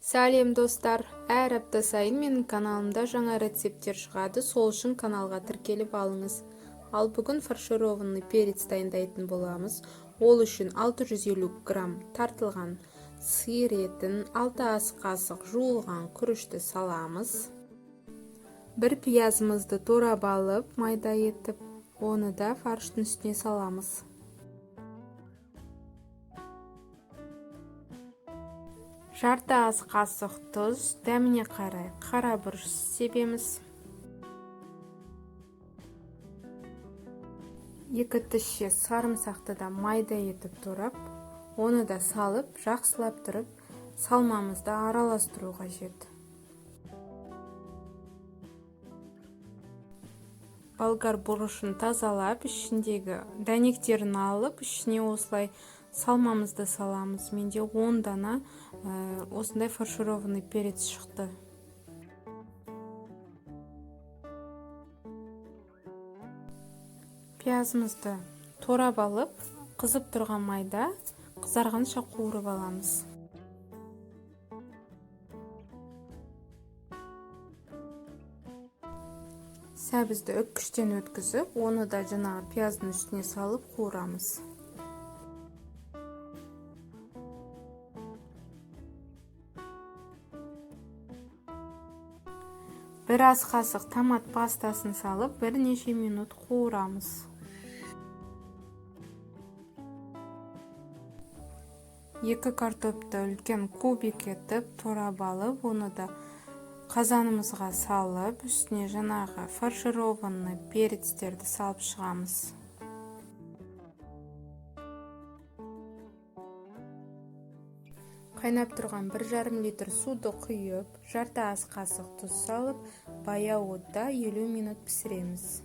Сәлем, достар! Әр апта сайын менің каналымда жаңа рецепттер шығады, сол үшін каналға тіркеліп алыңыз. Ал бүгін фаршированный перец дайындайтын боламыз. Ол үшін 650 грамм тартылған сиыр етін, 6 ас қасық жуылған күрішті саламыз. Бір пиязымызды турап алып, майда етіп, оны да фарштың үстіне саламыз. Жарты ас қасық тұз, дәміне қарай қара бұрыш себеміз. 2 тісше сарымсақты да майда етіп турап, оны да салып, жақсылап тұрып салмамызды араластыру қажет. Болгар бұрышын тазалап, ішіндегі дәнектерін алып, ішіне осылай салмамызды саламыз. Менде 10 дана осындай фаршированный перец шықты. Пиязымызды турап алып, қызып тұрған майда қызарғанша қуырып аламыз. Сәбізді үккіштен өткізіп, оны да жаңағы пияздың үстіне салып қуырамыз. Бір ас қасық томат пастасын салып, бірнеше минут қуырамыз. 2 картопты үлкен кубик етіп турап алып, оны да қазанымызға салып, үстіне жаңағы фаршированный перецтерді салып шығамыз. Қайнап тұрған 1,5 литр суды құйып, жарты ас қасық тұз салып, баяу отта 50 минут пісіреміз.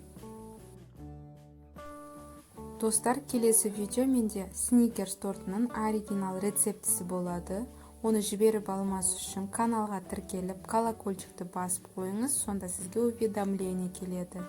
Достар, келесі видео менде Сникерс тортының оригинал рецептісі болады. Оны жіберіп алмас үшін каналға тіркеліп, колокольчикті басып қойыңыз, сонда сізге уведомление келеді.